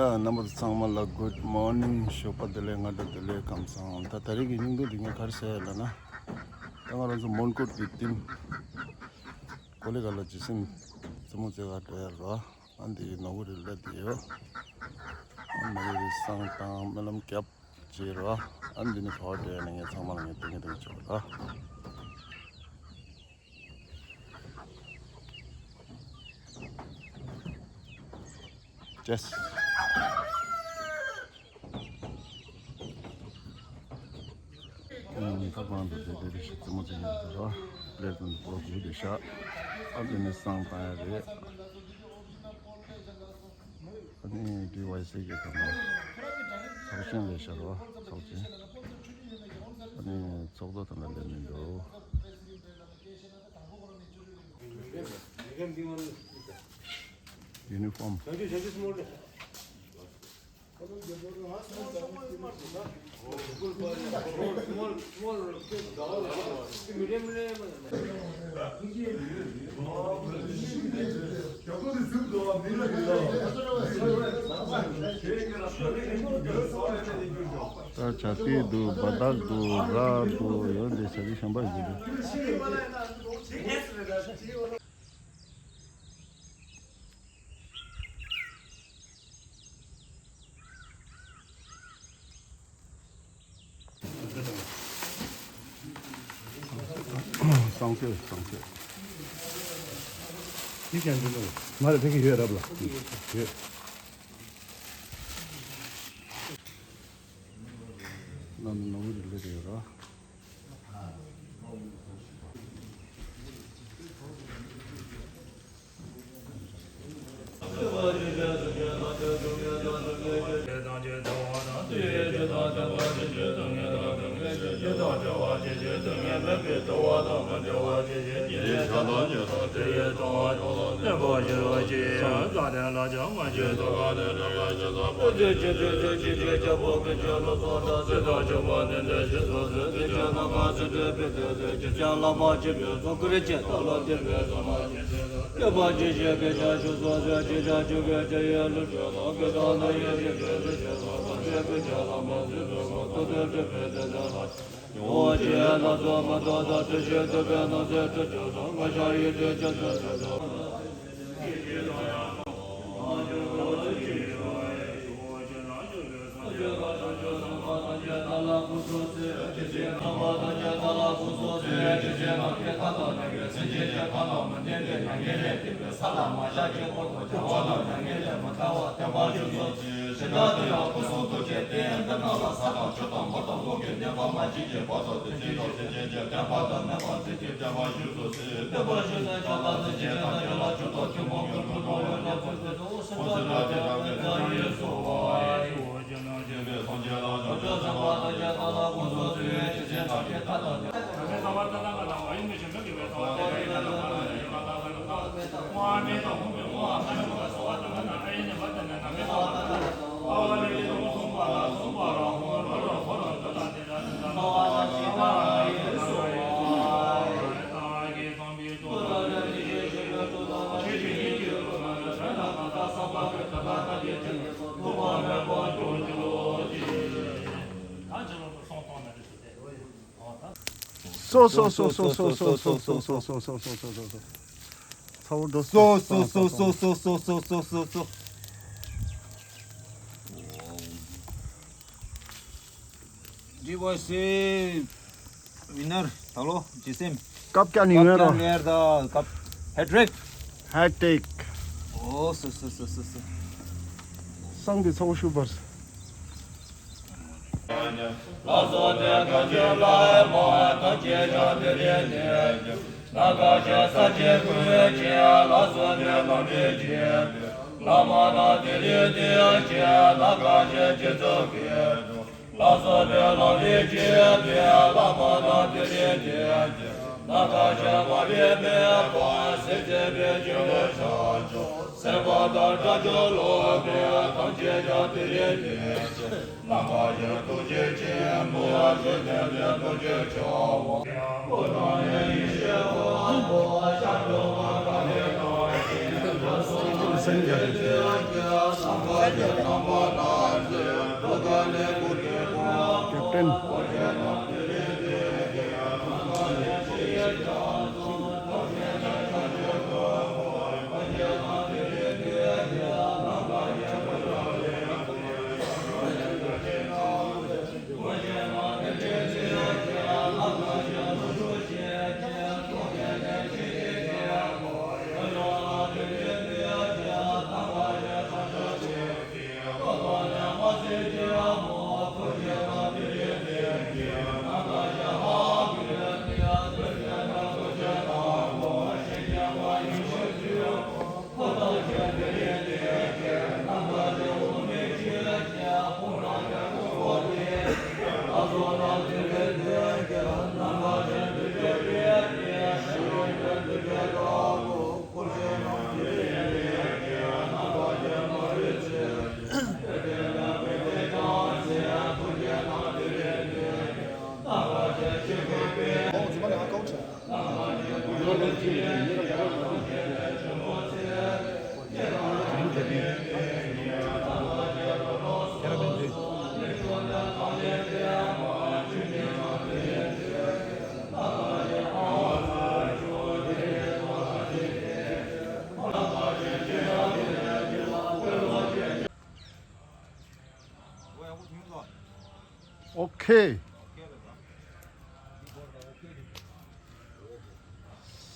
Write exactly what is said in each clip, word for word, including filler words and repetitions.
རྣམ་པ་ཚང་མ་ལ་good morning། ཞོགས་པ་བདེ་ལེགས། སྔ་དྲོ་བདེ་ལེགས། ཁམས་བཟང་། ད་ད་རེས་ཀྱི་སྙིང་སྡུག་འདི་ངས་ག་རེ་ཟེར་ཡ་ལབ་ན། ད་ང་རང་ཚོ་མོན་གྷོ་གི་ཊིམ་ཀོ་ལི་གྷལ་ལ་ཇི་སིམ་རྩེད་མོ་རྩེ་ག་འགྲོ་ཡ་རོ། ཨ་འདི་ནོར་བུ་རི་ལ་འདི་ཡོད། ཨ་ནོར་བུ་རི་བསང་བཏང་སྨོན་ལམ་བརྒྱབ་བྱས་རོ། ཨ་འདི་ནི་ག་པར་འགྲོ་ཡ་ན། ངས་ཚང་མ་ལ་ངས་སྟོན་གི་སྟོན་གི་ཆོག་རོ། Yes། ཨ་ནི་ད་གང་དུ་བསྡད་བསྡད་རེད་ཤག་རྩེད་མོ་རྩེ་མཁན་དེ་ཚོ་ར། པླེ་དང་པོ་བསྡད་བསྡད་ཤག་ཨ་དེ་ནས་བསང་བཏང་ཡ་རེད། ཨ་ནི་ཌི་ཝའི་སི་གི་དང་ཚོགས་ཆེན་རེད་ཤག་ར། ཚོགས་ཆེན། ཨ་ནི་ཚོགས་གཙོ་དང་ལ་སླེབས་མི་འདུག་ཡུ་ནི་ཧྥོམ། ད་བྱ་དེ་འདུག་བ་དག་འདུག་ར་འདུག་ཡོད་འདི་བྱ་དེ་གཞན་པ་ཡོད་འདུག་བསང་མཆོད། བསང་མཆོད། ཡིག་ཀྱང་འདི་ལ་མ་རེད། དེ་གི་ཡོད་རབ་ལ་ཡོད། ནང་ནང་མི་རེ་ལས་རེད་ར། སོ་སོ་སོ་སོ། ཚ་བོ་འགྲོ། སོ་སོ་སོ་སོ། ཌི་ཝའི་སི་ཝི་ནར་ད་ལོ་ཇི་སིམ། ཀབ་ཀྱང་ནི་ཡོད་རོ། ཀབ་ཀྱང་ནི་ཡར་ད་ཀབ་ཧེ་ཊི་རིག་ཧེ་ཊི་རིག་ཨོ་སོ་སོ། སང་དེ་ཚ་བོ་ཤུ་བར། ལགས་སོ་དེ་ག་ཅི་ལ་མ་ཐམས་ཅད་ཀྱང་དེ་ལས་ནི། ནམ་མཁའ་ཆེ་ས་ཆེ་ཀུན་ཆེ་ལ་སོགས་པའི་ལམ་རིམ་གྱིས། བླ་མ་དང་དེ་ལས་དེ་ཆེ་ནམ་མཁའ་ཆེ་སྤྱི་གཙུག་གི་ལ་སོགས་པའི་ལམ་རིམ་གྱིས། བླ་མ་དང་དེ་ལས་དེ་ཆེ་ནམ་མཁའ་ཆེ་མ་རིག་མེད་པ་སེམས་ཅན་པའི་སྤྱི་བོའི་བྱང་ཆུབ་སེམས་དཔའ་དང་དགྲ་བཅོམ་སློབ་དཔོན་ཐམས་ཅད་ཀྱང་དེ་ལས་དེ་ཆེ། ནམ་མཁའ་ཡང་ཐུགས་རྗེ་ཆེན་པོ་ཆོས་ལྡན་པའི་ཐུགས་རྗེ་ཆེན་པོ། པོ་དང་ནི་ཡེ་ཤེས་དབང་པོ་ཤར་ཕྱོགས་མ་ག་དྷའི་ཐང་ཆེན། ཀེབ་ཏན། ཨོ་ཁེ།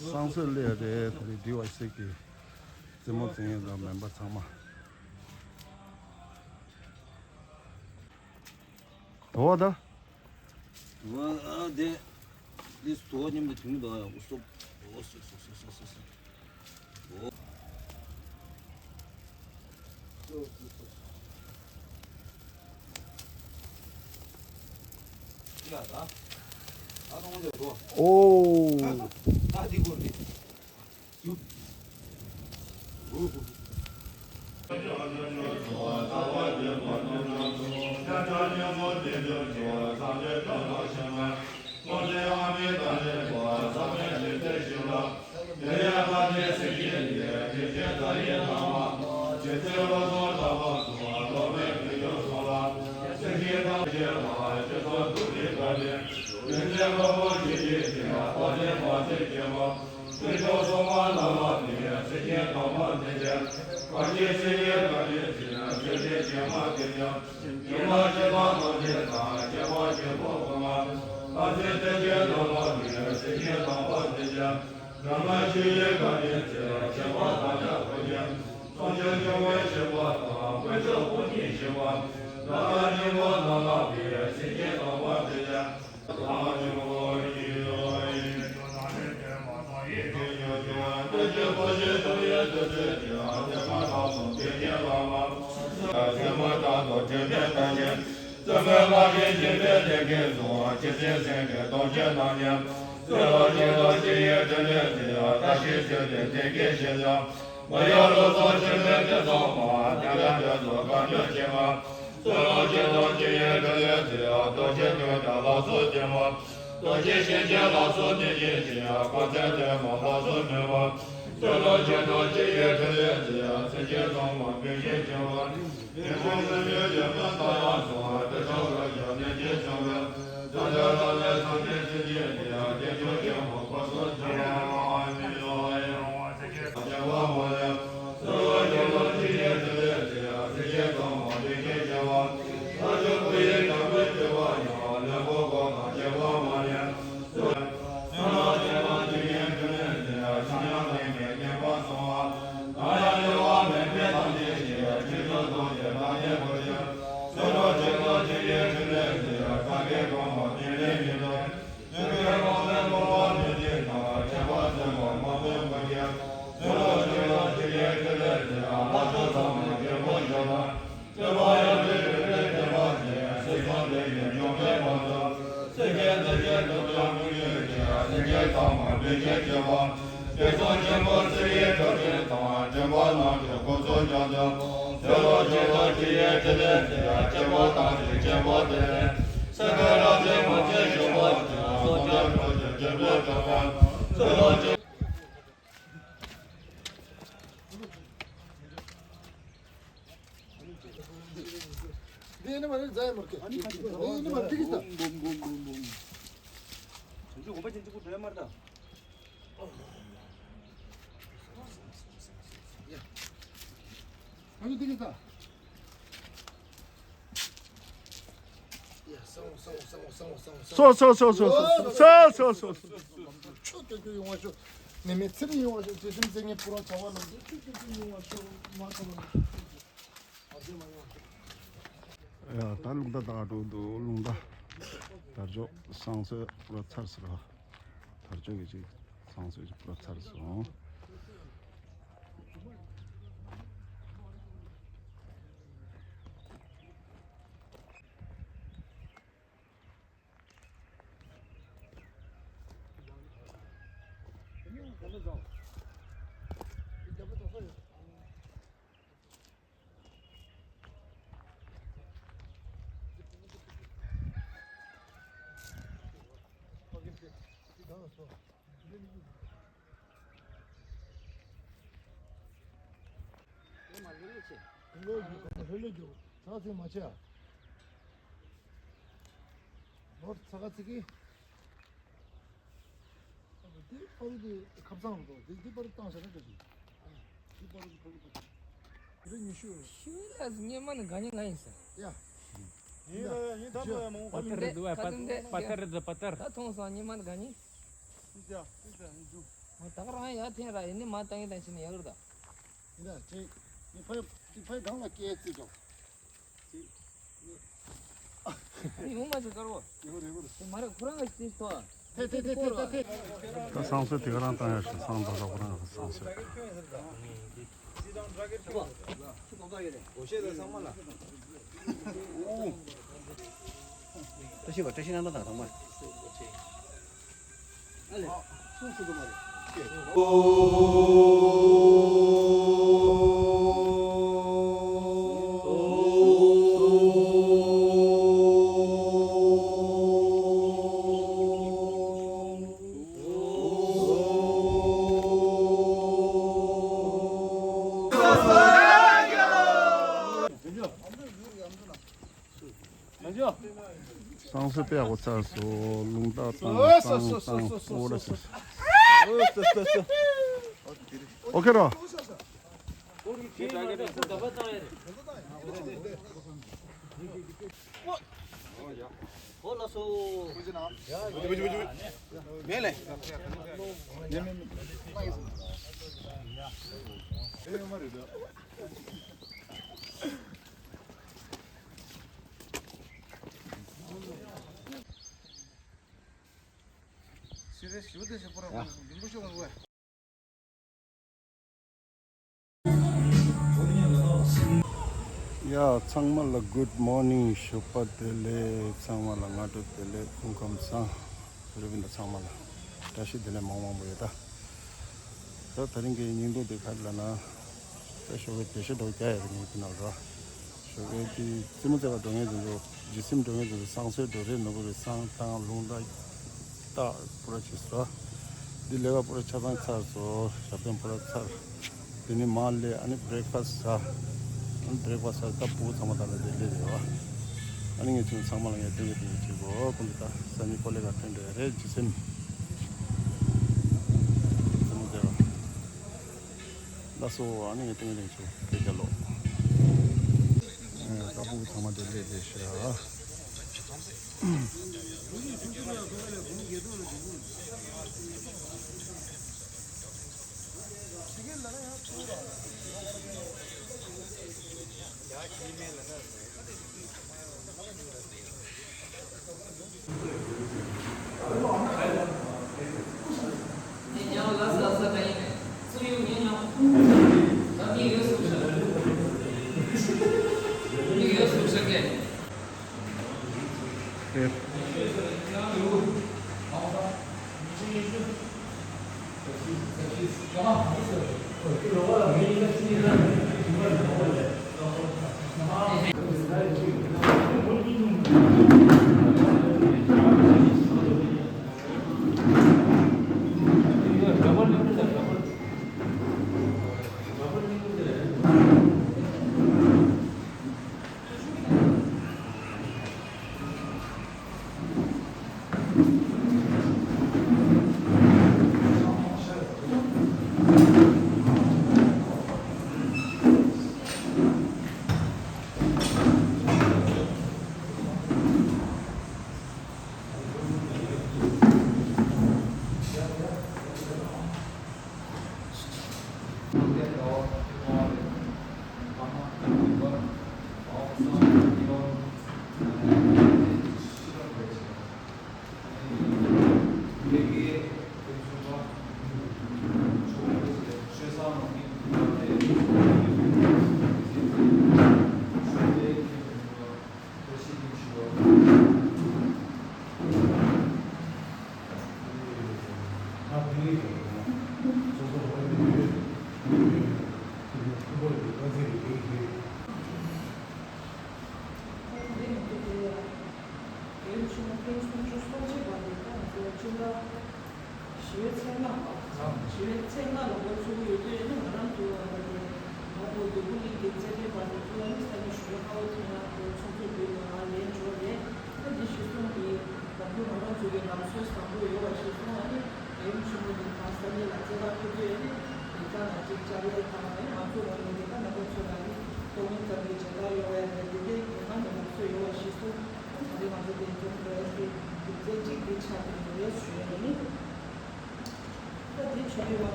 སང་སོས་སླེབས་རེད། ད་རེས་ཌི་ཝའི་སི་གི་རྩེད་མོ་རྩེ་མཁན་དང་མེམ་བར་ཚང་མ། དོ་བ་ད། དོ་བ་དེ། ལིས་དོ་བ་མཉམ་དུ་དུང་དང་ཡག་པོ་སོབ། ཨོ་སོ་སོ། ཨོ། ཡེ་ནི་མ་རེད་ཛའི་མར་ཀེ། ཡེ་ནི་མ་རེད་ཀེ་ད། བུམ་བུམ་བུམ་བུམ། ཁྱེད་ཚོ་དགོངས་པ་ཅན་གཅིག་པུ་འགྲོ་ཡ་མ་རེད་ད། ཨ་ནི་དེ་གི་ད། ཡ། སོ་སོ་སོ་སོ་སོ་སོ། སོ་སོ་སོ་སོ་སོ་སོ། ཆུ་ཏོག་ཏོག་ཡོང་བ་ཤོག་ནི་མི་ཚེ་རིང་ཡོང་བ་ཤོག་ཅེས་སེམས་ཚེ་ངེས་པོ་རང་བྱ་བ་ལ་ཆུ་ཏོག་ཏོག་ཡོང་བ་ཤོག་མ་ཐོག་ལ། ཡ། ད་རླུང་རྟ་དག་འགྲོ་འདུག་རླུང་རྟ། དར་ལྕོག་བསང་གསོལ་པུ་ར་ཚར་སོང་། དར་ལྕོག་གི་ཅིག་བསང་གསོལ་ཅིག་པུ་ར་ཚར་སོང་། ལོ་ཚ་ཚིག་མ་བྱ། ལོ་ཚ་ཁ་ཚིག་གི། དེ་པར་དེ་ཁབ་ཚང་རུ་དེ་དེ་པར་བཏང་བྱ་ན་འདྲ་ཞིག་དེ་པར་དེ་ཕ་གི་ཕ་གི་རེ་ཉི་ཤུ། ཤུལ་ལ་སྙེ་མ་ནི་དགའ་ཉེ་ང་ཡིན་ས། ཡ། ཡིན་ལ་ཡིན་ད་མོ་ཡ་མོ་པ་ཏར་རེད་འདུག་པ་ཏར་རེད་འདུག་པ་ཏར། ད་མཐོང་སོང་སྙེ་མ་ནི་དགའ་ཉེ། ཨི་ཅག་ཨི་ཅག་ཨི་ཅུ། ང་ད་ག་རང་ཡ་འཐེན་ར་ཡིན་ནི་མ་བཏང་ཡིན་དང་ཕྱིན་ནི་ཡ་གི་རེད་ད། ཡིན་ད་ཅེ། ནི་ཕ་ཡ་ནི་ཕ་ཡ་གང་ལ་སྐད་རྩིས་ཀྱང་། ཅེ། ནི་ཡོང་མ་ཅེ་དཀར་བོ། ཡོད་རེད་ཡོད་རེད། དེ་མ་རེད་ཁོ་རང་གི་རྩིས་ཐོ། ཐེ་ཐེ་ཐེ་ཐེ་ཐེ་ཐེ། ད་བསང་གསོལ་དེ་ག་རང་བཏང་ཡ་ཞིག་བསང་བཏང་ད་ཁོ་རང་གི་བསང་གསོལ། བཀྲ་ཤིས་པ་བཀྲ་ཤིས་རྣམ་པ་དང་དང་པ། བསང་གསོལ་དཔེ་ཡག་པོ་ཚར་སོང་། རླུང་རྟ་བཏང་བསང་བཏང་སྤོ་ལ་ཟེར། ཨོ་ཁེ་རོ། ཡ། ཚང་མ་ལ་good morning ཞོགས་པ་བདེ་ལེགས། ཚང་མ་ལ་སྔ་དྲོ་བདེ་ལེགས། སྐུ་ཁམས་བཟང་། རེ་བིན་ད་ཚང་མ་ལ་བཀྲ་ཤིས་བདེ་ལེགས་མང་མང་པོ་ཡོད་ད། ད་དེ་རིང་གི་བརྙན་ཐུང་དེ་ག་རེ་ལབ་ན། ད་ཞོགས་པའི་བདེ་ཤོག་འགྲོ་རྒྱ་ཡ་རེ་ངས་ཀྱི་ནང་རོ། ཞོགས་པའི་དེ་རྩེད་མོ་རྩེ་བ་འགྲོ་མཁན་དེ་ཚོ་རྗེས་སེམས་འགྲོ་མཁན་དེ་ཚོ་བསང་གསོལ་འགྲོ་རེད། ནོར་བུ་རེད། བསང་བཏང་རླུང་རྟ་བཏགས་པུ་ར་བྱས་སོ། འདི་ལས་ཀ་པུ་ར་ཆ་ཚང་ཚར་སོ། ཞབས་བརྟན་པུ་ར་ཚར། དེ་ནས་མར་སླེབས་ཨ་ནི་breakfast ཟ། ཨ་ནི་breakfast ཟ་ད་ཕྲུ་གུ་ཚང་མ་ད་ལ་དེ་སླེབས་རེད་བ། ཨ་ནི་ངས་ཚུན་ཚང་མ་ལ་ངས་སྟོན་གི་སྟོན་གི་བྱེད་དགོས། ཁོང་གི་ད་སང་ཉིན་ཀོ་ལེ་ག་ཐོན་འགྲོ་ཡ་རེད། རྗེས་སེམས། རྗེས་སེམས་མ་བདེ་བ། ལགས་སོ། ཨ་ནི་ངས་སྟོན་གི་སྟོན་གི་བྱེད་དགོས། སྐད་རྒྱག་ལོ། ཨ་ད་ཕྲུ་གུ་ཚང་མ་དེ་སླེབས་རེད་ཤག་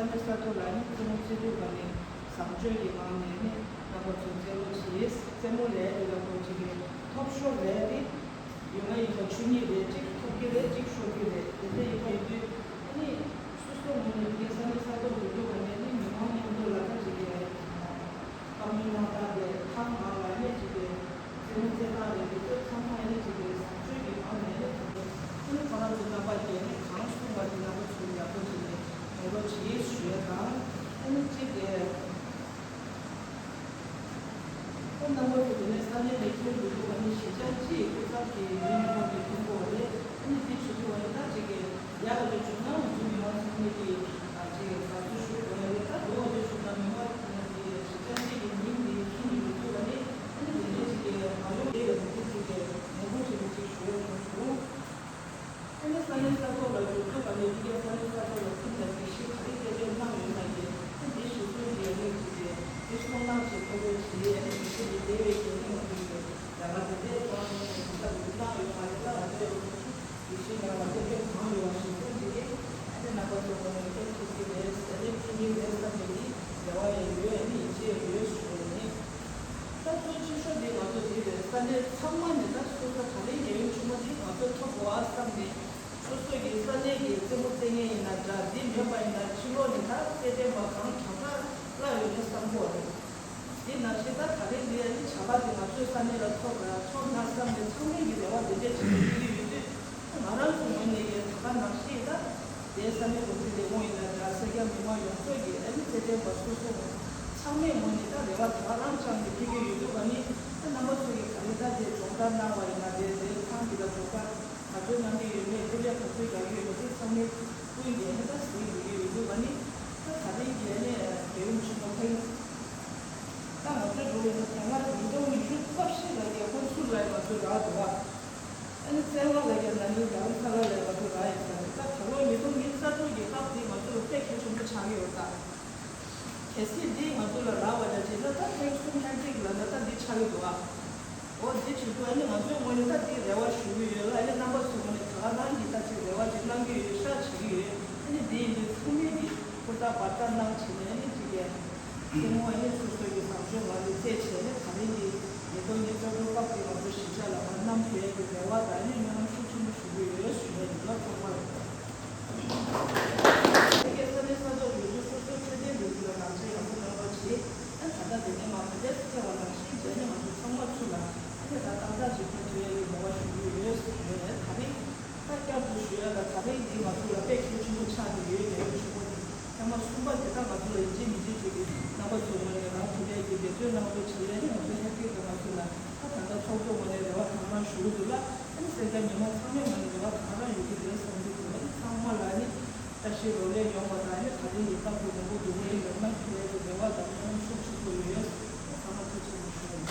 ས་གནས་ས་ཐོག་ལ་ནི་རྩེད་མོ་རྩེ་དུས་ག་ནས་བཟང་སྤྱོད་ཀྱི་ངང་ནས་ནི་རྣམ་པ་ཚོ་རྩེད་མོ་བྱེད། རྩེད་མོ་ལས་དེ་ལ་ཁོ་ཅིག་གི་ཐོབ་ཤོར་རེད་དེ། ཡོད་ན་ཡིན་པ་ཆོས་ཉིད་རེད། གཅིག་ཐོབ་ཀྱི་རེད། གཅིག་ཤོར་གྱི་རེད། དེ་འདྲ་ཡིན་པ་ཡིན་དུས་ཨ་ནི་སོ་སོ་ངོས་ནས་དེ་ས་གནས་ས་ཐོག་ཏུ་འགྲོ་ག་ནས་ནི་མི་མང་མཉམ་དུ་ལ་ཁ་ཅིག་གི་བཀའ་མོལ་གནང་སྟངས་དེ་ཐང་ནང་ལ་ནི་ཅིག་གི་རྩེད་མོ་རྩེ་སྟངས་རེད། དེ་ཚོ་ཚང་མ་ནི་ཅིག་གི་བཟང་སྤྱོད་ཀྱི་ངང་ནས་ནི་ད་དུང་ཁོ་རང་ཚོ་རྣམ་པ་བརྒྱད་ནས་གང་གསུངས་པ་དེ་རྣམ་པ་ཚོས་ཡག་པོ་བྱས་ནས་ངེས་པར་བྱེད་ཞུ་ཡ་དང་། ཨ་ནི་གཅིག་གི་ཁོང་རྣམ་པ་ཚོ་དེ་ནས་ས་གནས་ལས་འཁྱུར་དགོས་འདུག་ག་ནི་གཞིས་ཆགས་སྤྱིའི་སྐུ་ཚབ་ཀྱི་མི་ཁོང་གི་ཐུགས་དགོངས་རེད། ཨ་ནི་དེ་བྱེད་དུས་བ་ནི་ད་གཅིག་གི་ཡག་ག་ལས་བྱུང་ན་ང་ཚོ་མི་མང་ཚང་མས་ཀྱི་ཅིག་དགའ་བསུ་ཞུ་དགོས་ཡ་རེད། ད་འདུག་བ་ལས་བྱུང་ན་མི་མང་ཚང་མས་ཀྱི་གཞིས་ཆགས་སྤྱི་གི་མིང་འདི་ཁྱིམ་གྱི་ཡོད་དུས་བ་ནི་ཨ་ནི་དེ་འདྲའི་ཅིག་གི་མ་ཡོང་དེ་ལ་དེ་ཅིག་གི་ངོ་རྒོལ་བྱེད་པའི་ཅིག་ཞུ་ཡ་བྱུང་སོང་། ཨ་ནི་ས་གནས་ས་ཐོག་ལ་འགྱུར་ལྡོག་ག་ནས་འདི་གའི་ས་གནས་ས་ཐོག་ལ་ཁྲིམས་དང་སྒྲིག་གཞི་ག་རེ་གཏན་འབེབས་གནང་ཡོད་ན་ཡིན་ཨ་འདི་གཞི་བཟུང་གི་ཡོད་ཀྱི་རེད། འདི་སོང་ནང་ཆེད་ཐོ་འགོད་བྱེད་ཨ་ནི་སྒྲིག་གཞི་འདི་འདས་པའི་གལ་ཆེན་མང་པོ་ཡོད་རྒྱ་གར་དེ་འདྲའི་ཏང་ཡོན་གྱི་ས་འདི་གནང་ཡོད་མ་རེད་ལ། ང་ཚོས་སྒྲིག་གཞི་ནང་ལ་གཏན་འབེབས་གང་ཡོད་པ་གཞི་བཟུང་གི་རེད། ཨ་ནི་རྣམ་པ་ཚོ་ངོས་ནས་ཐུགས་རྗེ་ཆེ་རེད། ཨ་ནི་ཕན་གྱི་རེད་བསམ་པའི་འདི་རེ་བ་ཡང་ཡོད། ཨ་ནི་ཡིད་ཆེས་ཡོད་ཞུ་བ་ཡིན། ད་གཙོ་ཆེ་ཤོས་འདི་ང་ཚོ་འདི་རེད། ས་གནས་ཚང་མ་ནས་ད་སོ་སོ་ག་རེ་ཡས་ཡོན་ཆུང་མ་འདི་ང་ཚོ་ཐོབ་དགོས་ཨ་བསམ་ནས་སོ་སོ་གི་ས་གནས་ཀྱི་རྩེད་མོ་རྩེ་མཁན་ཡིན་ན་འདྲ། འདི་མེད་པ་ཡིན་ན་ཕྱི་ལོགས་ནས་ད་རྩེད་འགྲན་པ་གང་གང་ག་སླ་ཡོད་རེད་བསམ་གོ་རེད། དེ་ནང་བཞིན་ད་ག་རེ་འདི་ཨ་ནི་བྱ་དགའ་དེ་ང་ཚོའི་ས་གནས་ལ་ཐོབ་ར་ཐོབ་ན་བསམ་ནས་ཚང་མས་ཀྱི་རེ་བ་དེ་འདྲས་བྱེད་ཀྱི་ཡོད་དུས། ང་རང་ཚོ་ངོས་ནས་ཀྱི་ད་ག་ནང་བཞིན་ད། དེའི་ས་གནས་འགོ་ཁྲིད་ལས་ཁུངས་ཡིན་ན་འདྲ། སེར་སྐྱ་མི་མང་ཡོངས་རྫོགས་ཀྱིས་ཨ་ནི་རྩེད་འགྲན་པ་སོ་སོ་ཚང་མས་ངོས་ནས་ད་རེ་བ་ད་ག་རང་བཅངས་ནས་ཕེབས་ཀྱི་ཡོད་དུས་ག་ནི་ཨ་རྣམ་པ་ཚོ་གིས་ག་རེ་ད་དེ་སྦྱོང་བརྡར་གནང་བ་ཡིན་ན་རེད། དེ་ཐང་འདི་ལ་སྦྱོང་བརྡར་ག་ཚོད་གནང་གི་ཡོད་མེད། སྐུ་ལས་ག་ཚོད་རྒྱག་གི་ཡོད་མེད། དེ་ཚང་མས་ཀུན་གྱིས་ཨ་ནི་ད་གཟིགས་འདོད་ཀྱི་ཡོད་དུས་ག་ནི་ད་ད་རིང་གི་ཨ་ནི་རྒྱལ་ཡུམ་ཆེན་མོ་ཐེངས་ད་ང་ཚོའི་འགྲོ་བའི་ན་དེ་སྔ་ཉིས་སྟོང་ཉི་ཤུ་རྩ་བཞི་ལ་རྒྱལ་ཁོངས་ཚུར་ལ་ང་ཚོའི་རག་འདུག་བ། ཨ་ནི་བཙན་དབང་ལ་རྒྱབ་ན་ནི་རྒྱ་རམ་ས་ལ་ལ་ང་ཚོ་རག་ཡིན་ས་རེད། ད་ད་ལོ་ཉིས་སྟོང་ཉི་ཤུ་རྩ་དྲུག་གི་སྐབས་འདི་ང་ཚོ་ལ་དཔེ་གལ་ཆེན་པོ་ཆགས་ཀྱི་ཡོད་ད། གལ་སྲིད་འདི་ང་ཚོ་ལ་རག་པ་ལ་བྱས་ན་ད་ཐེངས་གསུམ་ཐེངས་གཅིག་ལ་ན་ད་འདི་ཆགས་ཀྱི་འདུག་ཨ། འོ་འདི་བྱེད་དུས་ཨ་ནི་ང་ཚོའི་ངོས་ནས་ད་འདི་རེ་བ་ཞུ་གི་ཡོད་ལ། ཨ་ནི་རྣམ་པ་ཚོའི་ངོས་ནས་ད་ག་རང་གིས་ད་ཅིག་རེ་བ་ཅིག་གནང་གི་ཡོད། ཤག་བྱེད་ཀྱི་ཡོད། ཨ་ནི་འདི་ཡིན་དུས་ཚང་མས་ཀྱི་ཧུར་ཐག་འབད་ཐག་གནང་བྱས་ནས་ཨ་ནི་ཅིག་གི་རྩེད་མོ་ཨ་ནི་སོ་སོ་གི་བཟང་སྤྱོད་ངང་ནས་རྩེད་བྱས་ནས་ད་རིང་གི་ཉིས་སྟོང་ཉི་ཤུ་རྩ་དྲུག་སྐབས་དེ་ང་ཚོ་གཞིས་ཆགས་ལ་ང་བསྣམས་ཐུབ་ཡས་ཀྱི་རེ་བ་དང་ཨ་ནི་སྨོན་ལམ་ཤུགས་ཆེན་པོ་ཞུ་གི་ཡོད་ཞུ་ཡས་ཡིན་ལ། ཚང་མ་ལ་དེ་གའི་ས་གནས་ས་ཐོག་ཡོད་དུས་སོ་སོའི་འཕྲོད་བསྟེན་སྒྲིག་འཛུགས་ལ་དག་ཆ་ཡག་པོ་གནང་རོགས་བྱེད། ཨ་ད་ལྟ་དེ་ནས་མ་ག་འདྲས་སེ་ཐེ་བ་ནང་བཞིན་བྱས་ནས་ང་ཚོ་ཚང་མ་ཚུར་ལ་ཨ་ནི་ད་ཏག་ཏག་ཅིག་ཕེབས་ཐུབ་ཡས་ཀྱི་རེ་བ་ཞུ་གི་ཡོད་ཟེར་ནས། ད་རིང་ད་བསྐྱར་དུ་ཞུ་ཡ་ལ་ད་རིང་འདི་ང་ཚོ་ལ་དཔེ་གལ་ཆེན་པོ་ཆགས་ཀྱི་ཡོད། རྒྱལ་ཡུམ་ཆེན་མོ་ཐེངས་མ་གསུམ་པ་དེ་དག་ང་ཚོ་ལ་ཡིན་གཅིག་མིན་གཅིག་ཅིག་གི་རྣམ་པ་ཚོའི་ངོས་ནས་རག་ཐུབ་ཡས་ཀྱི་འབད་བརྩོན་གནང་རོགས་བྱེད་ཡ་ནི་ང་ཚོ་ཧེ་ཐིག་དང་ང་ཚོ་ལ་ད་ད་ལྟ་ཚོགས་གཙོ་ངོས་ནས་རེ་བ་གང་གནང་ཞུ་གི་འདུག་ལ། ཨ་ནི་སེར་སྐྱ་མི་མང་ཚང་མའི་ངོས་ནས་རེ་བ་གང་གནང་ཡོད་ཀྱི་རེད་བསམ་གྱི་འདུག་ཨ་ནི་ཚང་མ་ལ་ཨ་ནི་བཀྲ་ཤིས་རོ་ལངས་ཡོང་བ་དང་། ཨ་ནི་ད་ཐེངས་ཀྱི་སྐབས་དེ་མང་པོ་སྡུག་པོ་ཡིན་པ་ནང་ཐུབ་ཡས་ཀྱི་རེ་བ་དང་སྨོན་ལམ་ཤུགས་ཆེན་པོ་ཡོད། ཚང་མ་ཐུགས་རྗེ་ཆེ་ཞུ་ཡིན།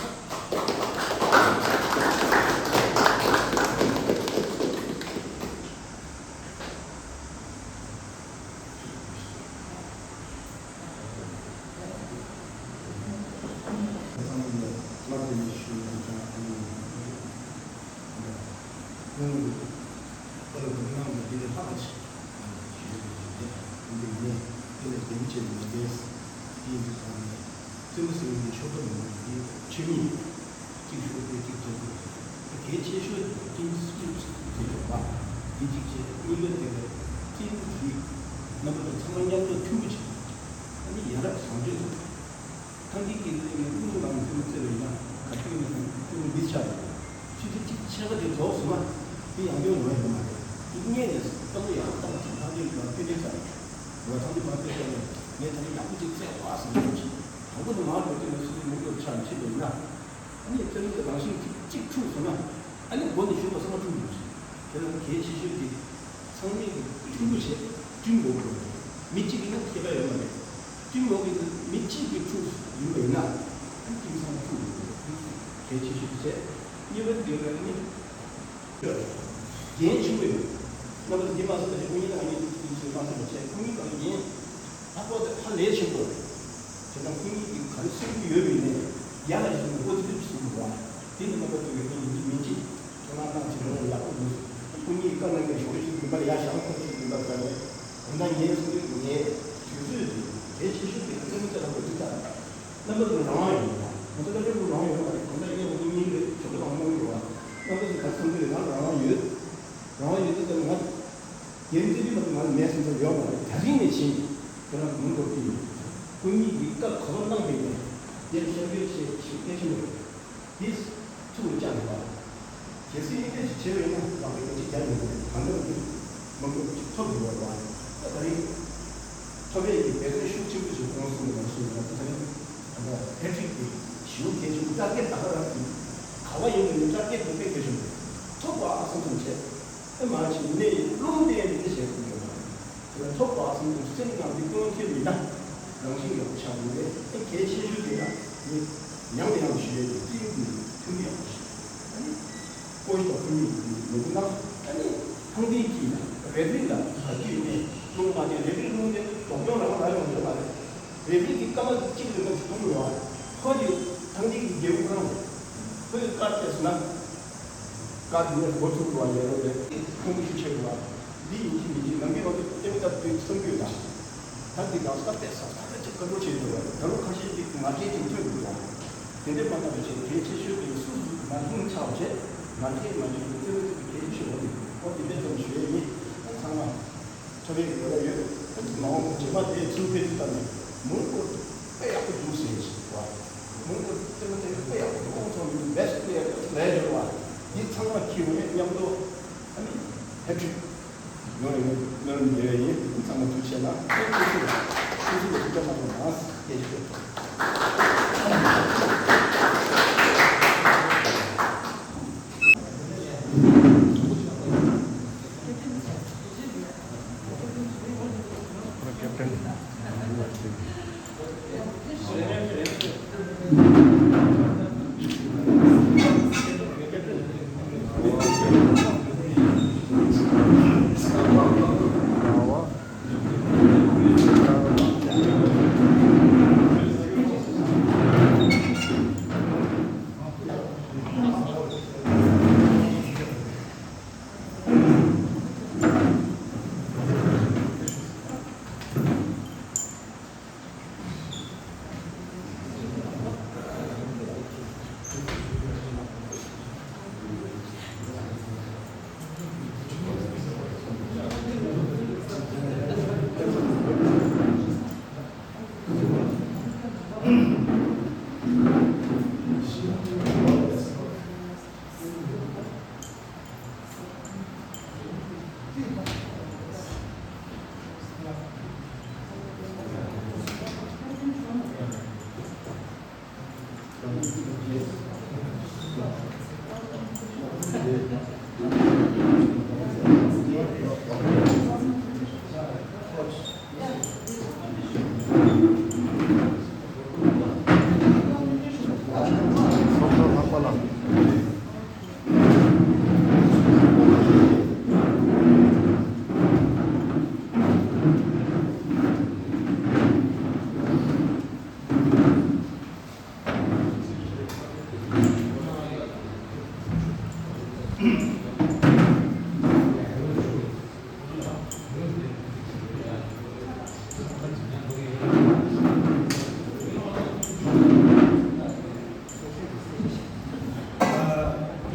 རྩེད་མོ་ཟེར་བའི་ཆོ་ག་མི་འདུག་ཡིན་དུས་ཀ་ནས་དེ་ལ་རྒྱལ་མི་བྱེད་པ་ལ་རྒྱལ་སྲིད་ཀྱི་ཆོ་ག་རེད། གལ་ཆེ་ཤོས་དེ་ཀིང་སི་པི་རི་ཊི་ཟེར་ཆོག་པ་འདི་གཅིག་བྱས། གཉིས་པ་དེ་ལ་རྩེད་མོ་དེ་རྣམ་པ་ཚོ་ཚང་མ་མཉམ་དུ་མཐུན་པོ་བྱེད་ཐུབ་ཀྱི་ཡ་རབས་བཟང་སྤྱོད་ཚོ། ཐང་གི་སྐད་ལ་ཡང་ཀུན་སློང་ལམ་ཀུན་རྩེ་བའི་ན་ག་ཀུན་ནས་ཀུན་མི་ཆགས། ཆུ་ཚོད་གཅིག་ཕྱེད་ཀ་དེ་རྫོགས་སོང་ན་དེ་ཡང་དོན་ངོ་ཡོད་མ་རེད། དེ་སྔས་ནས་སྟོན་ཡག་ཏང་ཅིག་ཐང་གི་ལ་ཀུན་རེ་ཚར་ལ་ཐང་གི་ཕར་ཕེབས་ཀྱང་ངས་ཐང་གི་ཡག་པོ་ཅིག་བཙལ་བ་ཟེར་ནས་ཅིག་དང་པོ་དེ་མ་འགྲོ་དུས་ནས་སུ་མི་འགྲོ་ཆགས་ཕྱིན་པ་ཡིན་ན། ཨ་ནི་རྩེད་མོ་དེ་རང་བཞིན་གཅིག་གཅིག་འཁྲུགས་སོང་ན་ཨ་ནི་མགོ་ནས་གཞུག་གུ་ཚང་མ་འཁྲུགས་འགྲོ་ཅིག་དེ་ལ་གལ་ཆེ་ཤོས་དེ། ཚང་མས་ཀྱི་མཐུན་པོ་བྱས་བསྐྲུན་དགོས་པ་རེད། མི་གཅིག་ཡིན་ན་ཁྱད་པར་ཡོད་མ་རེད། བསྐྲུན་དགོས་ཀྱི་མི་གཅིག་གི་འཁྲུག་ཡིན་པ་ཡིན་ན་ཨ་ནི་ཁྱིམ་ཚང་འཁྲུག་དགོས་པ་རེད། གལ་ཆེ་ཤོས་བྱས། གཉིས་པ་དེ་ལ་ནི་འགན་ཆེན་པོ་ཡོད། རྣམ་པ་ཚོ་འདི་མ་ཟད་ད་ཅི་སྐུ་ཉིད་དང་ངེད་གཉིས་ཚོས་བླང་བྱ་བྱས། སྐུ་ཉིད་དང་འགན་ལྷག་པར་དུ་ཧ་ལས་ཆེན་པོ་རེད། དེ་དང་སྐུ་ཉིད་ཀྱིས་ག་རེ་གསུང་གི་ཡོད་པ་ཡིན་ནའི་ཡར་ལ་ཡར་སོང་ནས་ཨོ་ཙི་ཏི་ཞིག་གསུང་དགོས་པ། དེ་ནི་རྣམ་པ་ཚོ་ཡོད་མཁན་ཡིན་གཅིག་མིན་གཅིག་ཐུགས་སྣང་གནང་བྱས་ན་ཡག་པོ་འདུག་སྐུ་ཉིད་བཀའ་གནང་མཁན་ཞོགས་ཞིག་མགྲིན་པར་ཡར་བཞེངས་ཁོ་ཞིག་མགྲིན་པར་བཞག་ནས། འོ་ན་ངས་གསུང་གི་ངས་དུས་ཚོད་ རྣམ་པ་ཚོ་རང་དབང་ཡོད་པ། ང་ཚོ་སློབ་གྲྭ་ཁུལ་རང་དབང་ཡོད་པ་རེད། གང་ལྟར་ཨེ་ཡང་ངའི་མིང་རེད། ཞོགས་ཀ་དང་དམག་ཡོད་པ། རྣམ་པ་ཚོ་ག་རེ་བསམ་གྱི་རེད། ང་རང་དབང་ཡོད། རང་དབང་ཡོད་དུས་ཙམ་ང་འགན་འཛིན་གྱི་མ་གཏོགས་ང་ལ་མེད་བསམ་ཚུལ་ཡོད་མ་རེད། ད་རིང་ནས་བྱས་ཁྱེད་རང་མུན་སྐོར་གྱི་སྐུ་ཉིད་ཀྱི་བཀའ་ག་པར་གནང་བས་ནས་འདིར་ཤར་བསྐྱོད་བྱེད་ཤུགས་གལ་ཆེན་པོ་རེད། འདི་ཐུགས་ལ་བཅངས་ནས་པ། གལ་སྲིད་ཨིན་སྐད་ཅིག་བྱས་པ་ཡིན་ན་རང་གི་འགན་ཅིག་རྒྱག་ཡོང་གི་རེད། གང་ལྟར་འདི་མང་པོ་ཅིག་ཐོབ་ཡོད་པ་རེད་པ། ད་ད་རིང་ཐོབ་ཡས་ཀྱི་འབད་བརྩོན་ཤུགས་ཆེན་པོ་ཞིག་གནང་སོང་ནས་ང་ཚོ་ཡིན་ན་ད་ད་རིང་ད་ལྟ་ཧེ་ཊི་རིག་གི་ཞེ་པོ་གལ་ཆེན་པོ། ཊར་གེཊ་ད་ག་རང་གི་ག་བ་ཡིན་ནའི་ཊར་གེཊ་དེ་དཔེ་གལ་ཆེན་པོ་ཐོབ་པ་ཨ་སོང་སོང་བྱས། ཨེ་མ་ཕྱིན་ནས་རླུང་ལྡན་འདི་བྱས་སོང་ཡོད་པ། དེ་ལ་ཐོབ་པ་སོང་དུས་སེམས་ནང་གི་ཀུན་མཁྱེན་མི་སྣ་རང་བཞིན་ཡག་པོ་ཆགས་ཡོད་རེད། ཨེ་གལ་ཆེ་ཤོས་དེ་ལ་ནི་ཡང་ནས་ཡང་དུ་ཞུ་ཡས་ཀྱི་བརྩི་ཡུལ་གྱི་མཐུན་སྒྲིལ་ཡག་པོ་ཞིག་ཨ་ནི་ཀོ་ཤི་དང་ཁོ་གཉིས་ཀྱི་མི་འདུག་ན། ཨ་ནི་ཐང་ཏིང་གི་རེ་ལི་ལ་ག་དུས་ནས་རླུང་མ་བསྟན་རེ་ལི་རླུང་བསྟན་སྡུག་གྱོང་རང་རང་ཡོང་ཡོད་པ་རེད། རེ་ལི་གི་སྐར་མ་གཅིག་རེ་མ་ཞིག་མཐོང་ཡོད་པ། ཁོ་གི་ཐང་ཏིང་གི་རྒྱལ་པོ་ཁོ་རང་རེད། ཁོ་ཡི་སྐར་བལྟས་སོང་ན། བཀའ་འདི་ནས་གོ་ཐུབ་པ་ལས་རོགས་ལས་ཁོང་ཁྲོ་ཤུགས་ཆེ་བ། འདི་ཡིན་གཅིག་མིན་གཅིག་ནམ་རྒྱུན་ང་ཚོ་ལྟེ་བའི་སྐབས་དུས་གསུང་རྒྱུ་དང་། ད་འདི་གང་སྐབས་ཏེ་ས་ས་ཏེ་ཅིག་བཀའ་འཁྲོལ་བྱེད་དགོས་པ་ད་རུང་ཁ་ཤས་ཅིག་ང་རྒྱལ་ཅིག་ཐོན་དགོས་པ། དེ་འདྲའི་མ་ལྟ་བའི་ཆེད་གལ་ཆེ་ཤོས་དེ་སུ་སུ་ང་སྙིང་ཆགས་བྱས་ང་རྒྱལ་མ་བྱེད་པའི་རྩེ་མོ་ཅིག་གལ་ཆེ་ཤོས་འོ་དེ་འོ་དེ་འདྲའི་ཙམ་ཞུ་ཡས་ཡིན། ཚང་མ། ཐོབ་པའི་རེ་བ་ཡོད། མ་འོངས་རྗེས་མ་དེ་ཚུར་ཕེབས་དུས་ཙམ་ནས་མུར་སྐོར་དཔེ་ཡག་པོ་འདུག་ཟེར་ཞིག་བ། མུར་སྐོར་དཔེ་མ་དེ་དཔེ་ཡག་པོ་འདུག་ཨོང་ཚང་མི་འདུག་བེ་སི་ཊི་པི་ལེ་ཡར་ལས་ཡོད་བ། འདི་ཚང་མ་ཁྱེར་ཡོང་ནས་མཉམ་དུ་ཨ་ནི་ཧེ་ཊི་རིག་ཡོང་ཡོང་སྨོན་ལམ་རྒྱག་ཡས་ཡིན། ཚང་མ་ཐུགས་རྗེ་ཆེ་གནང་། ཨེ་ཐུགས་རྗེ་ཆེ། ཐུགས་རྗེ་ཆེ། ཐུགས་རྗེ་ཆེ།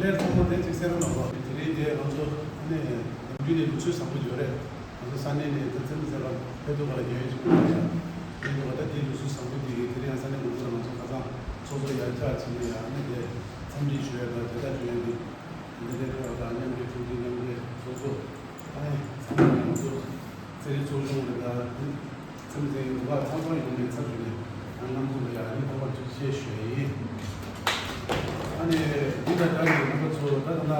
ལས་ཚང་མ་དེ་གཅིག་གསན་རོགས་གནང་། དེ་རིང་དེ་ང་ཚོ་ནས་ནམ་རྒྱུན་ནས་ལུགས་སྲོལ་བཟང་པོ་ཡོད་རེད། ང་ཚོ་ས་གནས་ནས་ད་ཚེ་མི་ཚེ་ལ་ཕེབས་ཐུབ་པ་ལ་རྒྱུན་ཡོད་ཅིག་ཡོད་རེད། ཡིན་འདུག་བ། ད་དེ་ལུགས་སྲོལ་བཟང་པོ་དེ་གིས་དེ་རིང་ཡང་ས་གནས་ང་ཚོ་ལ་ང་ཚོ་ཁ་སང་ཚོགས་གཙོ་ཡར་བཅར་ཕྱིན་ནས་ཡང་ནས་དེ་འཚམས་འདྲི་ཞུ་ཡ་དང་དེ་དག་ཞུ་ཡ་འདི་འདི་འདྲའི་ཐོག་དང་མཉམ་འབྲེལ་ཚོགས་འདུ་མཉམ་འབྲེལ་ཚོགས་གཙོ། ཨ་ནི་ཚང་མ་ང་ཚོ་རྩེད་རིགས་ཚོགས་ཆུང་རེད། ད་ཚེམ་ཚེ་ཡིན་འདུག་ག་ཚང་ཚང་ཡོང་ནས་ཚབ་ཞུས་ནས་ང་རྣམ་ཚོ་ལ་ཡང་ཨ་ནི་ཐོག་མར་ཐུགས་རྗེ་ཆེ་ཞུ་ཡ་ཡིན། ཨ་ནི་འདི་དང་སྦྲགས་ནས་རྣམ་པ་ཚོ་ད་ད་ལྟ་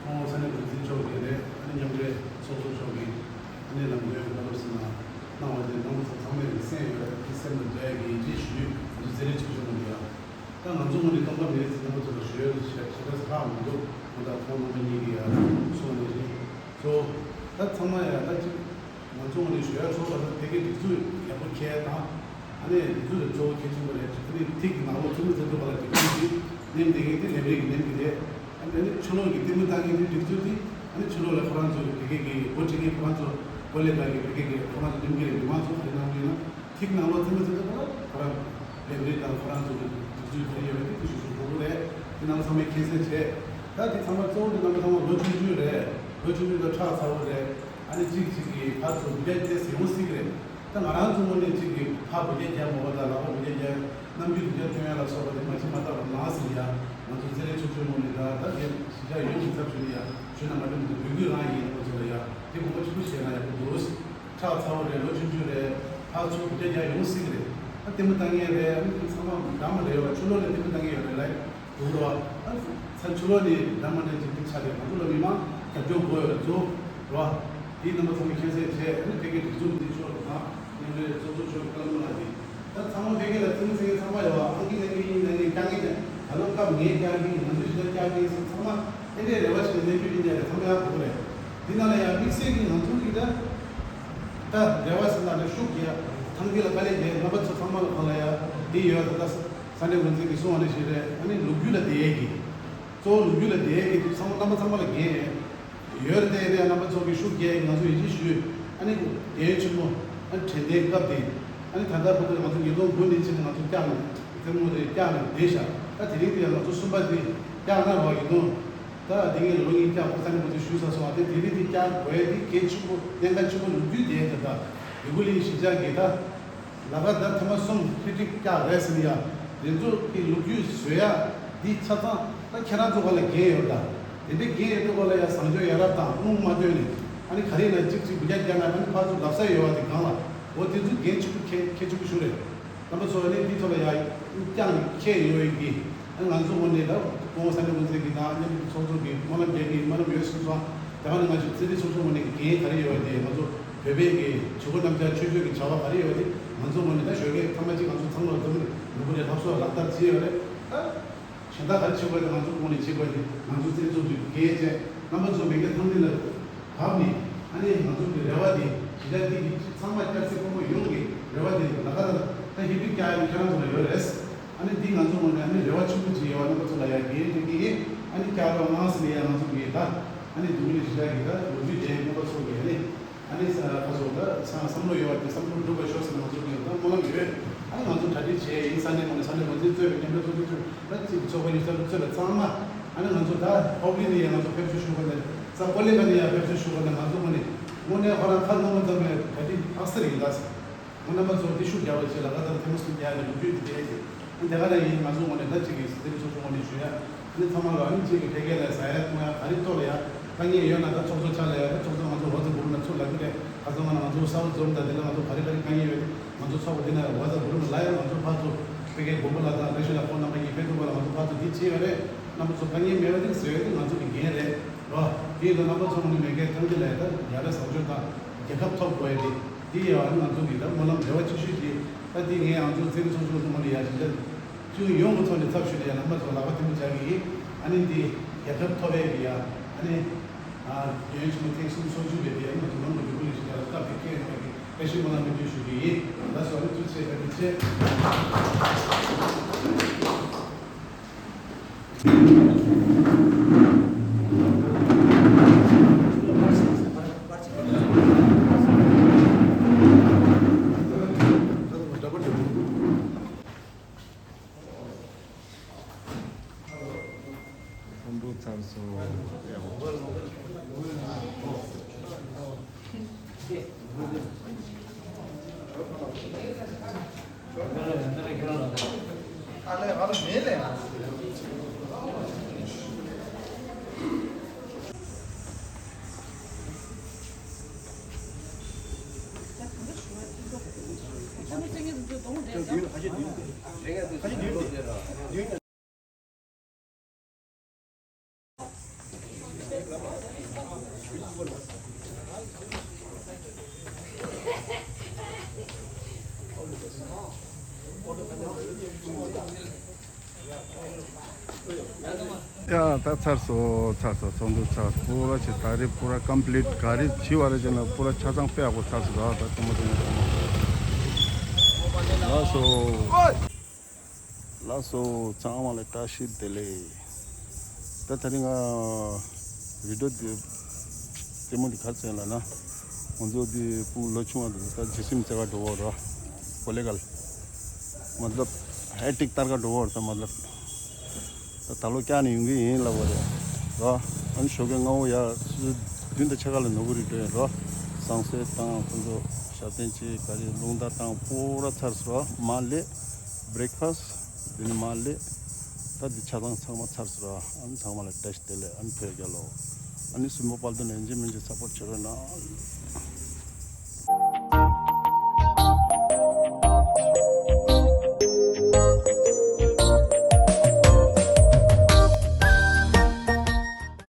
ཁོང་ས་གནས་འགོ་འཛིན་མཆོག་གིས་རེད། ཨ་ནི་མཉམ་འབྲེལ་ཚོགས་གཙོ་མཆོག་གིས་ཨ་ནི་ལམ་སྟོན་བཀའ་སློབ་ཟིན་ན་གནང་བ་དེ་རྣམ་པ་ཚོ་ཚང་མས་གསན་ཡོད་རེད། ཨ་ནི་སེམས་ལ་འཇགས་ཡ་གི་ཡིད་ཆེས་ཞུ་ཡུལ་ང་ཚོ་རྩེད་རིགས་ཚོགས་ཆུང་ངོས་ནས་ཡང་། ད་ང་ཚོ་ངོས་ནས་སྟོང་པ་མེད་ཟེར་རྣམ་པ་ཚོ་ལ་ཞུ་ཡ་ཞེ་དྲག་ཧ་མི་འདུག་ང་དང་ཁོང་རྣམ་པ་གཉིས་ཀྱིས་ཡང་གསུངས་ནས་རེད། ཚོ་ད་ཚང་མ་ཡང་ད་ཅིག་ང་ཚོ་ངོས་ནས་ཞུ་ཡ་ཚོ་ལ་ད་དེ་གའི་སྒྲིག་འཛུགས་ཡག་པོ་འཁྱེར་དང་། ཨ་ནི་སྒྲིག་འཛུགས་དེ་གཙོ་བོ་གལ་ཆེན་པོ་རེད། ཨ་ནི་ཐིག་གི་ནང་ལོགས་ཚོ་མི་ཚོ་ཚོ་བ་ལ་སྒྲིག་འཛུགས་ཀྱི་ནེམ་དེ་གའི་དེ་ནེམ་རེ་གི་ནེམ་གི་རེད། ཨ་ནི་ཕྱི་ལོགས་ཀྱི་ལྟད་མོ་ལྟ་མཁན་དེ་སྒྲིག་འཛུགས་དེ་ཨ་ནི་ཕྱི་ལོགས་ལ་ཁོ་རང་ཚོ་གི་དེ་གའི་གི་སྒོ་ཕྱེ་མཁན་ཁོ་རང་ཚོ་སྒོ་ལས་ཀ་གི་དེ་གའི་གི་ཁོ་རང་ཚོ་ནེམ་གི་རེད། མི་མང་ཚོ་ག་རེ་གནང་གི་ཡིན་ན་ཐིག་ནང་ལོགས་ཚོ་མི་ཚོ་ཚོ་བ་ལ་ཁོ་རང་། ལས་རིགས་དང་ཁོ་རང་ཚོ་གི་སྒྲིག་འཛུགས་ག་རེ་ཡོད་པ་དེ་ཏིག་ཞུ་ཞུ་དགོས་ཀྱི་རེད། དེ་རྣམ་པ་ཚང་མས་མཁྱེན་གསལ་བྱས། ད་དེ་ཚང་མ་གཙོ་བོ་དེ་རྣམ་པ་ཚང་མ་ལོ་ཆུང་ཆུང་རེད། ལོ་ཆུང་ཆུང་དང་ཁྲག་ཚ་བོ་རེད། ཨ་ནི་གཅིག་གཅིག་གིས་ཕར་ཚུར་འབུད་རྒྱག་བྱས་ཟེར་ཡོང་སྲིད་ཀྱི་རེད། ད་ང་རང་ཚོ་ངོས་ནས་གཅིག་གིས་ཕར་འབུད་རྒྱག་རྒྱག་མ་དགོས། ད་ལག་པ་འབུད་རྒྱག་རྒྱག་རྣམ་འགྱུར་འབུད་རྒྱག་སྟོན་ཡ་ལ་སོགས་པ་དེ་མ་བྱེད་མ་ཐག་པ་ནང་ཟིན་ཡ། ང་ཚོ་རྩེད་རིགས་ཆུང་ཆུང་ངོས་ནས་ད་ད་དེ་གཞིས་ཆགས་ཡོངས་ཀྱི་ཚབ་ཞུས་ནས་ཡ་ཞུས་ན་མ་འགྲིག་མི་འདུག་འབོད་སྐུལ་རང་ཡིན། ཁོ་ཚོ་ལ་ཡ་དེ་དགོངས་པ་ཆེན་པོ་བཞེས་ན་ཡག་པོ་འདུག་ཁྲག་ཚ་བོ་རེད། ལོ་ཆུང་ཆུང་རེད། ཕར་ཚུར་འབུད་རྒྱག་རྒྱག་ཡོང་སྲིད་ཀྱི་རེད། ད་ལྟད་མོ་ལྟ་མཁན་རེད། ཨ་ནི་ཚང་མ་འདྲ་མ་འདྲ་ཡོད་པ། ཕྱི་ལོགས་ནས་ལྟད་མོ་ལྟ་མཁན་ཡོད་རེད་ལ། འདུག་རོ། ཨ་ཚ་ཕྱི་ལོགས་ནས་འདྲ་མ་འདྲ་ཅིག་འདུག་ཆ་རེད། ང་ཚོ་ལ་མི་མང་རྒྱབ་སྐྱོར་དགོས་ཡོད་རེད། གཙོ་བོ་རོ། དེའི་རྣམ་པ་ཚང་མས་མཁྱེན་གསལ་བྱས། ཨ་ནི་ཕ་གིའི་སྒྲིག་འཛུགས་འདི་ཕྱོགས་ལ་དང་མཉམ་འབྲེལ་ཚོགས་གཙོ་མཆོག་བཀའ་སློབ་གནང་དེ། ད་ཚང་མ་ཕ་གི་ལ་ཚིག་ཚིག་ཚང་མ་ཡོད་པ། ཨང་ཀི་ལེན་གི་ཡིན། ལེན་གི་རྒྱག་གི་ཡིན། ད་ལོ་སྐབས་ངས་རྒྱག་གི་ཡིན། ང་ཚོ་ཞིག་ལ་རྒྱག་གི་ཡིན་ཟེར། ཚང་མ་ཨེ་འདྲའི་རེ་བ་ཞིག་ལེན་རྒྱུ་ཡིན་ཡ་རེད། ཚང་མ་ཡག་པོ་རེད། འདི་ནང་ལ་ཡང་དམིགས་བསལ་གྱི་ང་ཚོ་གི་ད་ད་རེ་བ་ཟེར་ན་རེ་ཤུགས་ཀྱི་ཡ་ཐང་གི་ལ་དཀའ་ལས་རྒྱག་རྣམ་པ་ཚོ་ཚང་མ་ལ་གང་ལ་ཡ་འདི་ཡོད། ད་ད་ས་གནས་འགོ་འཛིན་གྱིས་གསུངས་པ་ནང་བཞིན་རེད། ཨ་ནི་ལོ་རྒྱུས་ལ་བསྡད་ཡས་ཀྱི་གཙོ་བོ་ལོ་རྒྱུས་ལ་བསྡད་ཡས་ཀྱི་ཚང་མ་རྣམ་པ་ཚང་མ་ལ་འགན་ཡོད་རེད། དེ་ཡིན་ན་རྣམ་པ་ཚོ་གི་ཤུགས་རྒྱག་ཡས་ང་ཚོ་ཡིད་ཆེས་ཞུས། ཨ་ནི་རྒན་ཡོལ་ཆེན་མོ་ཨ་ནི་དྲན་རྟེན་སྐབས་དེ། ཨ་ནི་ད་ལྟ་བར་དུ་ང་ཚོ་ཉིས་སྟོང་དགུ་ནས་ཕྱིན་ནས་ང་ཚོ་བཀྱག་ནས་རྩེད་མོ་དེ་བཀྱག་ནས་བསྡད་ཤག་ད་དེ་རིང་དེ་ཡང་ང་ཚོ་གསུམ་པ་དེ་བཀྱག་གནང་རོགས། ཡིན་ནོ། ད་དེ་ངས་ལོ་གཉིས་བཀྱག་ཁོ་ས་ནས་ང་ཚོ་ཞུས་ཚར་སོང་། ཨ་དེ་དེ་རིང་དེ་བཀྱག་དགོས་ཡས་དེ་གལ་ཆེན་པོ། གནད་འགག་ཆེན་པོ་ལོ་རྒྱུས་དེ་ད་ད་ཡུ་གུ་ལི་གཞིས་ཆགས་ཀྱི་ད། ལ་ཁ་ད་ཐེངས་མ་གསུམ་ཧེ་ཊི་རིག་བཀྱག་རེད་ཟེར་ནས་ཡ། དེ་ཚོ་གི་ལོ་རྒྱུས་བཟོ་ཡ་འདི་ཆ་ཚང་ད་ཁྱེད་རང་ཚོ་ག་ལ་འགན་ཡོད་ད། དེ་འདྲའི་འགན་ཡོད་དུས་ག་ལ་ཡ་བཟང་སྤྱོད་ཡ་རབས་དང་རླུང་མ་བཏོན་ནས། ཨ་ནི་ག་རེ་ན་གཅིག་གཅིག་འབུད་རྒྱག་རྒྱག་ན། ཨ་ནི་ཕར་ཚུར་ལབ་ས་ཡོད་པ་དེ་གང་ལ། འོ་དེ་ཚོ་འགན་ཆེན་པོ་གལ་གལ་ཆེན་པོ་ཞིག་རེད། རྣམ་པ་ཚོ་ཨ་ནི་འདི་ཐོག་ལ་ཡ་རྐྱང་ཁྱེད་ཡོད་ཡིན་གི། ཨ་ང་ཚོ་ངོས་ནས་ད་སྐུ་ངོ་ས་གནས་འགོ་འཛིན་གྱི་དང་མཉམ་དུ་ཚོགས་གཙོ་གི་སྨོན་ལམ་རྒྱག་གི་སྨོན་ལམ་ཡོད་གསུངས་སོང་། དེ་ག་ནང་ང་ཚོ་རྩེད་རིགས་ཚོགས་གཙོ་ངོས་ནས་འགན་ག་རེ་ཡོད་པ་དེ། ང་ཚོ་བོད་པའི་གི་བྱེད་སྒོ་རྣམ་གཞག་ཆོས་ཕྱོགས་ཀྱི་བྱ་བ་ག་རེ་ཡོད་པ་དེ་ང་ཚོ་ངོས་ནས་ད་ཞོགས་ཀས་ཐ་མ་གཅིག་ང་ཚོ་ཚང་མ་འཛོམས་ནས་ལུས་པོ་ནས་ལྷབ་སོ་ལག་བསྟར་བྱས་ཡོད་རེད། ད་གཞན་དག་ག་རེ་བྱེད་དགོས་དེ་ང་ཚོ་ངོས་ནས་བྱེད་དགོས་དེ། ང་ཚོ་རྩེད་ཚོགས་ཀྱི་འགན་བྱས། རྣམ་པ་ཚོ་མེ་མཁའ་མཐོན་ལྡན་ལ་བབས་ནས། ཨ་ནི་ང་ཚོ་གི་རེ་བ་དེ་གཞིས་ཆགས་འདི་གི་ཚང་མ་སྐྱ་སེར་ཕོ་མོ་ཡོངས་ཀྱི་རེ་བ་དེ་ལ་ཁ་ད་ད་ཧེ་ཊི་རིག་བཀྱག་ཡ་ཁྱེད་རང་ཚོ་ལ་ཡོད་རེད། ཨ་ནི་འདི་ང་ཚོ་ངོས་ནས་ཨ་ནི་རེ་བ་ཆེན་པོ་ཅིག་ཡོད་པ། རྣམ་པ་ཚོ་ལ་ཡ་འགན་འཁྲི་གི་ཡིན། ཨ་ནི་བཀྱག་རོགས་གནང་ཟེར་ནས་ཡ་ང་ཚོ་གི་ད། ཨ་ནི་འདི་མི་གཞིས་ཆགས་ཀྱི་ད་ལོ་རྒྱུས་དེ་རྣམ་པ་ཚོ་གི་ཨ་ནི། ཨ་ནི་ས་ཁ་སོ་ད་ཚང་བསམ་བློ་ཡོད་པ་དེ་བསམ་བློ་འགྲུབ་པ་ཤོག་ཟེར་ནས་ང་ཚོ་གི་ད་སྨོན་ལམ་ཡོད། ཨ་ནི་ང་ཚོ་གྲ་སྒྲིག་བྱས་ཡིན། ས་གནས་ངོས་ནས་ས་གནས་འགོ་འཛིན་གཙོས་པའི་མཉམ་འབྲེལ་ཚོགས་འདུ་ཚོགས་ད་ཅིག་ཚོགས་པ་ཡིན་ས་ལུགས་ཚོད་ལ་ཚང་མ། ཨ་ནི་ང་ཚོ་ད་ཧོབ་ལི་ནས་ཡང་ང་ཚོ་ཕེབས་བསུ་ཞུ་ག་ནས། ས་ཀོ་ལི་ག་ནས་ཡང་ཕེབས་བསུ་ཞུ་ག་ནས། ང་ཚོ་ངོས་ནས་དངོས་གནས་ཁོ་རང་ཁ་ནང་མ་ཙམ་པའི་གྲ་སྒྲིག་ཨག་སར་ཡིན་ད་ཟེར། ང་རྣམ་པ་ཚོ་འདི་ཤུགས་རྒྱག་པ་བྱེད་ལ་ཁ་ད་ཐེངས་མ་གསུམ་རྒྱག་ནས་ལོ་རྒྱུས་འདི་བལྟས་ཏེ། ཨ་དེ་ག་ནས་ཡིན། ང་ཚོ་ངོས་ནས་ད་ཅིག་གི་སི་ཏི་རི་སོ་སོ་ངོས་ནས་ཞུ་ཡ། ཨ་ནི་ཚང་མ་ལ་ཨ་ནི་ཅིག་གི་ཕ་གི་ལ་ཟ་ཡ་འཐུང་ཡ་ག་རེ་གཏོར་ཡ་དཀའ་ངལ་ཡོད་ན་ད་ཚོགས་གཙོ་ཕྱག་ལ་ཡ། ད་ཚོགས་གཙོ་ང་ཚོ་ཝ་ཙབ་གུ་རུབ་ནང་ཚུར་ལབ་ཀྱི་རེད། ཁ་སང་ང་ང་ཚོ་གསར་པ་འཛོམས་དང་དེ་ལ་ང་ཚོ་ག་རེ་ག་རེ་དཀའ་ངལ་ཡོད། ང་ཚོ་ཚོགས་པ་འདི་ན་ཝ་ཙབ་གུ་རུབ་ལ་ཡ། ང་ཚོ་ཕར་ཚུར་ཕ་གིའི་མགོན་པོ་ལགས་དང་བཀྲ་ཤིས་ལགས་ཁོང་རྣམ་པ་གཉིས་ཕེབས་ཐུབ་པ་ལ་ང་ཚོ་ཕར་ཚུར་འདི་བྱེད་ཡོད་རེད། རྣམ་པ་ཚོ་དཀའ་ངལ་མེད་པ་འདི་བཟོ་ཡ་འདི་ང་ཚོ་གི་འགན་རེད་རོ། དེ་ཡིན་དུས་རྣམ་པ་ཚོ་ངོས་ནས་མེ་ཀའི་ཐང་ཆེན་ལ་ཡ་ད་ཡ་རབས་བཟང་སྤྱོད་དང་རྒྱལ་ཁ་ཐོབ་དགོས་ཡ་དེ། དེ་ཡི་ང་ཚོ་གི་ད་སྨོན་ལམ་རེ་བ་ཆེ་ཤོས་དེ། ད་དེ་ངས་ང་ཚོ་རྩེད་རིགས་ཚོགས་ཆུང་ཚོ་ངོས་ནས་ཡ་ཞིག་ད། ཅུང་ཡོང་གི་ཚོགས་ནས་ཚབ་ཞུས་ནས་ཡང་རྣམ་པ་ཚོ་ལག་པ་མཐུན་པོ་བྱ་གི་ཡིན། ཨ་ནི་འདི་རྒྱལ་ཁབ་ཐོབ་པའི་གི་ཡ། ཨ་ནི་ཨ་རྒྱལ་ཡོངས་ཆེན་མོ་ཐེངས་སུམ་ཅུ་སོ་བཅུ་པའི་དེ་ཡང་མ་ཐུབ་ལམ་གྱི་འགྲོ་ཀུན་ལས་ཤིག་ཡ་སྐབས་དེ་ཁེལ་ཡོང་བའི་གི་བཀྲ་ཤིས་སྨོན་ལམ་སྨོན་འདུན་ཞུ་གི་ཡིན། ལགས་སོ། ཨ་ནི་ཐུགས་རྗེ་ཆེ། བཀའ་དྲིན་ཆེ། ཚོགས་འདུ་ཚར་སོང་། ཡ་ད་ཚར་སོང་། ཚར་སོང་། ཚོགས་འདུ་ཚར། པུ་ར་ཆེ། ད་རེས་པུ་ར་ཀམ་པི་ལིཊ་ག་རེ་བྱས་པ་རེད་ཅེ་ན་པུ་ར་ཆ་ཚང་དཔེ་ཡག་པོ་ཚར་སོང་། ད་ད་ཚང་མ་ཚང་མ་ཚང་མ། ལགས་སོ། ལགས་སོ། ཚང་མ་ལ་བཀྲ་ཤིས་བདེ་ལེགས། ད་ད་རིང་ང་བི་ཌི་ཡོ་འདི་རྩེད་མོ་འདི་ག་རེ་ཡིན་ལབ་ན། ང་ཚོ་འདི་སྤུ་གུ་ལོ་ཆུང་བ་འདི་ད་རྗེས་སེམས་རྩེ་ག་འགྲོ་བ་ར། ཀོ་ལེ་གལ། མ་ཏ་ལབ། ཧེ་ཊིག་སྟར་ག་འགྲོ་བར་ད་མ་ལབ། ད་ད་ལོ་བསྐྱངས་ནས་ཡོང་གི་ཡིན་ལབ་པ་རེད། རོ། ཨ་ནི་ཞོགས་ཀས་སྔ་བོ་ཡར་སུ་བདུན་དང་ཕྱེད་ཀ་ལ་ནོར་གི་རེད་འགྲོ་ཡ་རོ། སང་སེ་དང་ཁོང་ཚོ་ཞབས་བརྟན་ཅིག་ག་རེ་རླུང་རྟ་དང་པོ་ར་ཚར་སོང་རོ། མ་ལེ། བྷི་རེག་ཕ་སི་འདི་ནི་མ་ལེ། ད་འདི་ཆ་ཚང་ཚང་མ་ཚར་སོང་རོ། ཨ་ནི་ཚང་མ་ལ་བཀྲ་ཤིས་བདེ་ལེགས། ཨ་ནི་བོད་རྒྱལ་ལོ། ཨ་ནི་སུན་པོ་དཔལ་དུ་ནན་ཇི་མིན་ཇི་སཔོར་ཊི་བྱེད་རོགས་གནང་།